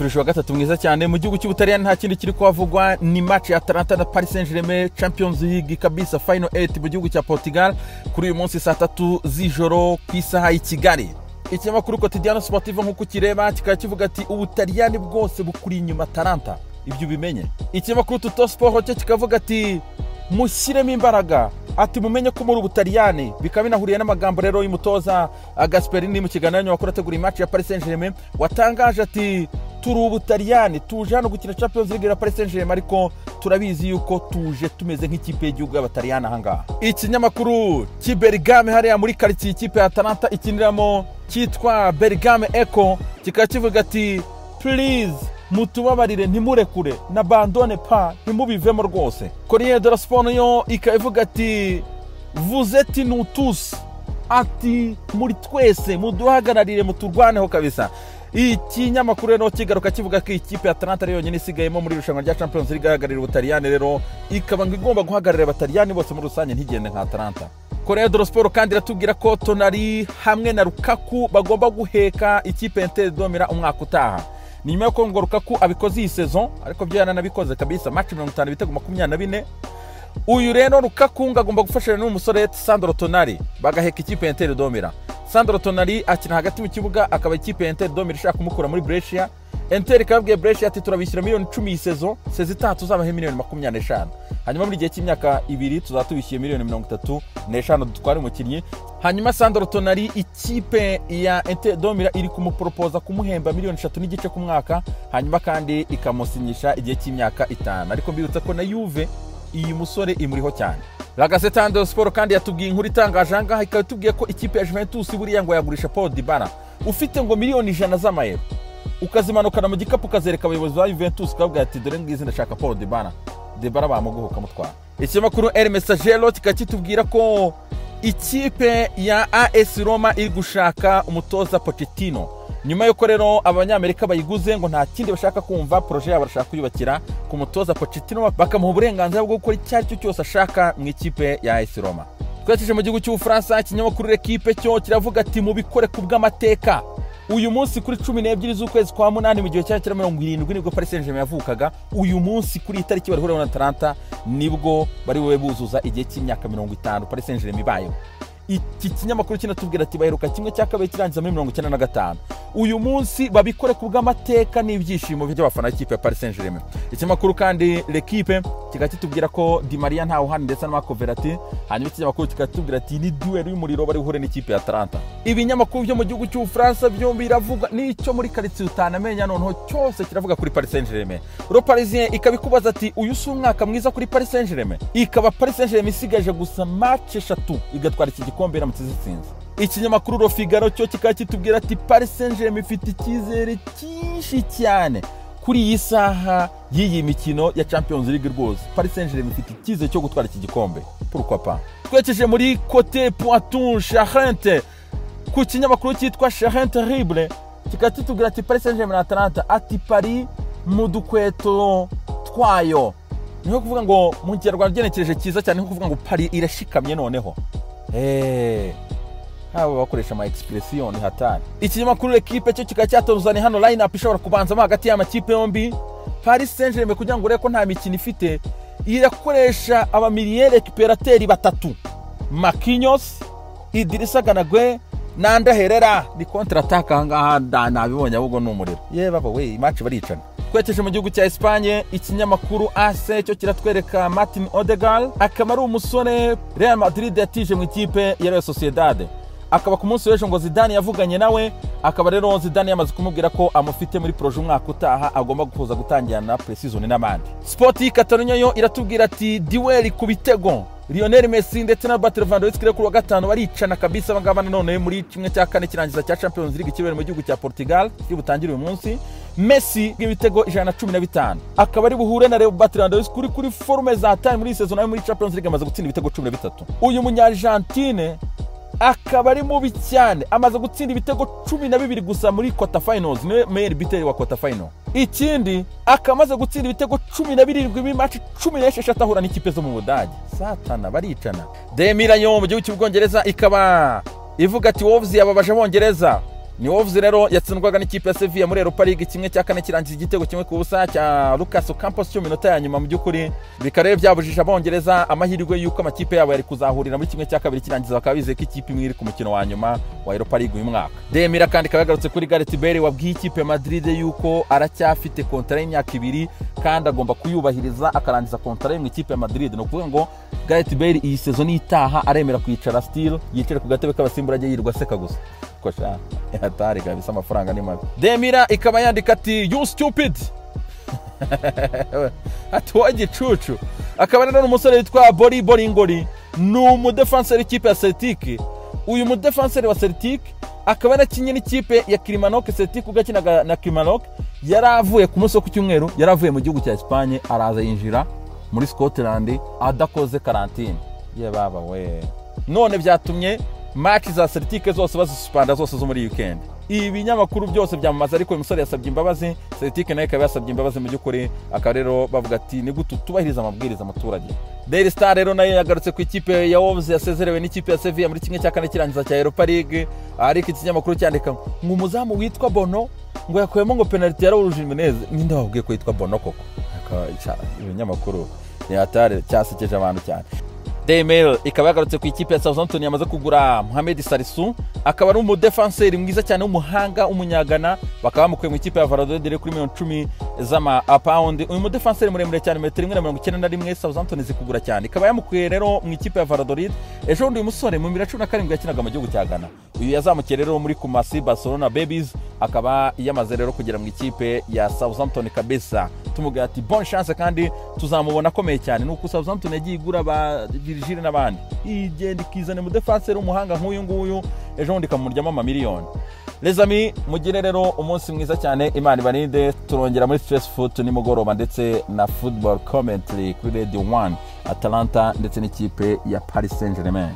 Mbifurije wa gatatu mwiza cyane. Mu gihugu cy'Ubutaliyani nta kindi kiri kuhavugwa, ni match ya Atalanta na Paris Saint-Germain, Champions League kabisa, final 8 mu gihugu cya Portugal kuri uyu munsi saa 3 z'ijoro ku isaha y'i Kigali. Ikinyamakuru Quotidiano Sportivo nk'uko kireba kikaba kivuga ati Ubutaliyani bwose bukuri inyuma Atalanta, ibyo ubimenye. Ikinyamakuru Tuttosport cyo kikavuga ati mushyiremo imbaraga, ati mumenye ko muri Ubutaliyani. Bikaba binahuriye n'amagambo rero y'umutoza Gasperini mu kiganiro wakora ategura match ya Paris Saint-Germain, watangaje ati turi Ubutaliyani, tuje hano gukina Champions League ya Paris Saint-Germain, ariko turabizi yuko tuje tumeze nk'ikipe y'igihugu y'Abataliyani ahangaha. Ikinyamakuru cy'i Bergame hariya muri quartier ikipe ya Atalanta ikiniramo cyitwa Bergame Echo kikaba kivuga ati please mutubabarire, ntimurekure, n'abandonnez pas, ntimubivemo rwose. Corriere dello Sport yo ikaba ivuga ati vous êtes nous tous, ati muri twese muduhagararire, muturwaneho kabisa. Ikinyamakuru rero kigaruka kivuga ko ikipe ya Atalanta ari yonyine isigayemo muri irushanwa rya Champions League ihagararira Ubutaliyani, rero ikaba ngo igomba guhagararira Abataliyani bose muri rusange, ntigende nka Atalanta. Corriere dello Sport kandi iratubwira ko Tonali hamwe na Lukaku bagomba guheka ikipe ya Inter de Milan umwaka utaha. Ni nyuma y'uko ngo Lukaku abikoze iyi saison, ariko byo yaranabikoze kabisa, match 50, ibitego 24. Uyu rero Lukaku ngo agomba gufashanya n'umusore Sandro Tonali bagaheka ikipe ya Inter de Milan. Sandro Tonali akina hagati mu kibuga, akaba ikipe ya Inter de Milan ishaka kumukura muri Brescia. Inter ikababwiye Brescia ati turabishyura miliyoni 10 iyi saison, saison itaha tuzabahe miliyoni 25, hanyuma muri gihe cy'imyaka 2 tuzaba tubishyuye miliyoni 35 dutware umukinnyi. Hanyuma Sandro Tonali ikipe ya Inter de Milan iri kumuporopoza kumuhemba miliyoni 3.5 ku mwaka, hanyuma kandi ikamusinyisha igihe cy'imyaka 5. Ariko mbibutsa ko na Juve iyi musore imuriho cyane. La Gazzetta dello Sport kandi yatubwiye inkuru itangaje ahangaha, ikaba itubwiye ko ikipe ya Juventus buriya ngo yagurisha Paul Dybala. Ufite ngo miliyoni 100 z'amayero ukazimanukana mu gikapu, ukazereka abayobozi ba Juventus, ukababwira ati dore ngizi, ndashaka Paul Dybala. Dybala bamuguha ukamutwara. Ikinyamakuru El Messaggero kikaba kitubwira ko ikipe ya AS Roma iri gushaka umutoza Pochettino. Nyuma y'uko rero Abanyamerika bayiguze, ngo nta kindi bashaka kumva, projet yabo barashaka kuyubakira ku mutoza Pochettino, bakamuha uburenganzira bwo gukora icyo ari cyo cyose ashaka mu ikipe ya AS Roma. Twerekeje mu gihugu cy'Ubufaransa, ikinyamakuru L'Equipe cyo kiravuga ati mubikore ku bw'amateka. Uyu munsi kuri 12 z'ukwezi kwa munani mu gihe cya 70 nibwo Paris Saint-Germain yavukaga. Uyu munsi kuri iyi tariki bari na Atalanta nibwo bari bube buzuza igihe cy'imyaka 50 Paris Saint-Germain ibayeho. Iki kinyamakuru kinatubwira ati baheruka kimwe cya kabiri kirangiza muri 95. Uyu munsi babikore ku bw'amateka n'ibyishimo by'abafana b'ikipe ya Paris Saint-Germain. Ikinyamakuru kandi L'Equipe kikaba kitubwira ko Di Maria ntawe uhari ndetse na Marco Verratti. Hanyuma ikinyamakuru kikaba kitubwira ati ni duel y'umuriro bari buhure n'ikipe ya Atalanta. Ibinyamakuru byo mu gihugu cy'Ubufaransa byombi biravuga, n'icyo muri quartier utanamenya noneho cyose kiravuga kuri Paris Saint-Germain. Le Parisien ikaba ikubaza ati uyu si umwaka mwiza kuri Paris Saint-Germain? Ikaba Paris Saint-Germain isigaje gusa match 3 igatwara iki gikombe iramutse zitsinze. Ikinyamakuru Le Figaro cyo kikaba kitubwira ati Paris Saint-Germain ifite icyizere cyinshi cyane kuri iyi saha y'iyi mikino ya Champions League. Rwose Paris Saint-Germain ifite icyizere cyo gutwara iki gikombe, pourquoi pas. Twerekeje muri côté Poitou Charente ku kinyamakuru cyitwa Charente Libre, kikaba kitubwira ati Paris Saint-Germain na Atalanta, ati Paris mu dukweto twayo. Ni nko kuvuga ngo mu Kinyarwanda ugenekereje cyiza cyane, nko kuvuga ngo Paris irashikamye noneho. Haba bakoresha ama expression ni hatari. Ikinyamakuru L'Equipe cyo kikaba cyatuzaniye hano line up ishobora kubanzamo hagati y'amakipe yombi. Paris Saint-Germain, kugira ngo urebe ko nta mikino ifite, irakoresha aba milieu récupérateur batatu: Marquinhos, Idrissa Gana Gueye na Ander Herrera. Ni contre attaque ahangaha nabibonye, ahubwo ni umuriro. Ye baba we, match baricana. Twerekeje mu gihugu cya Espagne, ikinyamakuru AS cyo kiratwereka Martin Odegaard, akaba ari umusore Real Madrid yatije mu ikipe ya Real Sociedad. Akaba ku munsi w'ejo ngo Zidane yavuganye nawe, akaba rero Zidane yamaze kumubwira ko amufite muri projet, umwaka utaha agomba kuza gutangirana pre-season n'abandi. Sport Catalonia yo iratubwira ati duel ku bitego, Lionel Messi ndetse na Robert Lewandowski kuri wa gatanu baricana kabisa. Abangaba nanone muri kimwe cya kane kirangiza cya Champions League kibera mu gihugu cya Portugal kiri butangire uyu munsi. Messi ibitego 115 akaba ari buhure na Robert Lewandowski kuri forme za time muri saison, nawe muri Champions League amaze gutsinda ibitego 13. Uyu munya-Argentine akaba ari mubi cyane, amaze gutsinda ibitego 12 gusa muri quarter finals, niwe meilleur buteur wa quarter final. Ikindi akaba amaze gutsinda ibitego 17 muri match 16 ahura n'ikipe zo mu Budage. Satana, baricana. Demira yo mu gihugu cy'Ubwongereza ikaba ivuga ati Wolves yababaje Abongereza. Ni Wolves rero yatsindwaga n'ikipe ya Sevilla muri Europa League 1/4 kirangiza igitego 1-0 cya Lucas Ocampos cyo minota ya nyuma. Mu by'ukuri bikaba rero byabujije abongereza amahirwe y'uko amakipe yabo yari kuzahurira muri 1/2 kirangiza, bakaba bizeye ko ikipe imwe iri ku mukino wa nyuma wa Europa League uyu mwaka. Demira kandi ikaba yagarutse kuri Gareth Bale wabwiye ikipe ya Madrid yuko aracyafite kontara y'imyaka 2 kandi agomba kuyubahiriza akarangiza kontara ye mu ikipe ya Madrid. Ni ukuvuga ngo Gareth Bale iyi season itaha aremera kwicara still, yicare ku gatebe k'abasimbura ajye yirwa aseka gusa. Kosha hatari kabisa, amafaranga ni mabi. Demira ikaba yandika ati you stupid, ati wowe gicucu. Akaba rero umusore witwa Boli Bolingoli, ni umudefanseri w'ikipe ya Celtic. Uyu mudefanseri wa Celtic akaba yarakinye n'ikipe ya Kilmarnock. Celtic ubwo yakinaga na Kilmarnock yari avuye ku munsi wo ku cyumweru, yari avuye mu gihugu cya Espagne, araza yinjira muri Scotland adakoze karantine. Ye baba we, none byatumye match za Celtic zose bazisuspanda zose zo muri weekend. Ibinyamakuru byose byamamaza, ariko uyu musore yasabye imbabazi, Celtic nayo ikaba yasabye imbabazi mu by'ukuri. Akaba rero bavuga ati ni gute utubahiriza amabwiriza muturage. Daily Star rero nayo yagarutse ku ikipe ya Wolves yasezerewe n'ikipe ya Sevilla muri 1/4 kirangiza cya Europa League, ariko ikinyamakuru cyandika ngo umuzamu witwa Bono ngo yakuyemo ngo penalty ya Raul Jimenez. Ninde wabwiye ko yitwa Bono koko? Ibinyamakuru ni hatari, cyasekeje abantu cyane. Daily Mail ikaba yagarutse ku ikipe ya Southampton yamaze kugura Mohamed Salisu, akaba ari umudefanseri mwiza cyane w'umuhanga w'umunyagana, bakaba bamukuye mu ikipe ya Valladolid kuri miliyoni 10 z'amapawundi. Uyu mudefanseri muremure cyane, metero 1.91, Southampton zikugura cyane, ikaba yamukuye rero mu ikipe ya Valladolid. Ejo bundi uyu musore mu 2017 yakinaga mu gihugu cya Ghana. Uyu yazamukiye rero muri Kumasi Barcelona Babies, akaba yamaze rero kugera mu ikipe ya Southampton kabisa. Tumubwira ati bonne chance, kandi tuzamubona akomeye cyane. Nuko Southampton yagiye igura ba Virgil n'abandi, igenda ikizana umudefanseri w'umuhanga nk'uyu nguyu, ejo bundi ikamuryamo amamiliyoni. Les amis, mugire rero umunsi mwiza cyane, Imana ibarinde. Turongera muri Stress Foot nimugoroba ndetse na Football Commentary kuri Radio 1, Atalanta ndetse n'ikipe ya Paris Saint-Germain.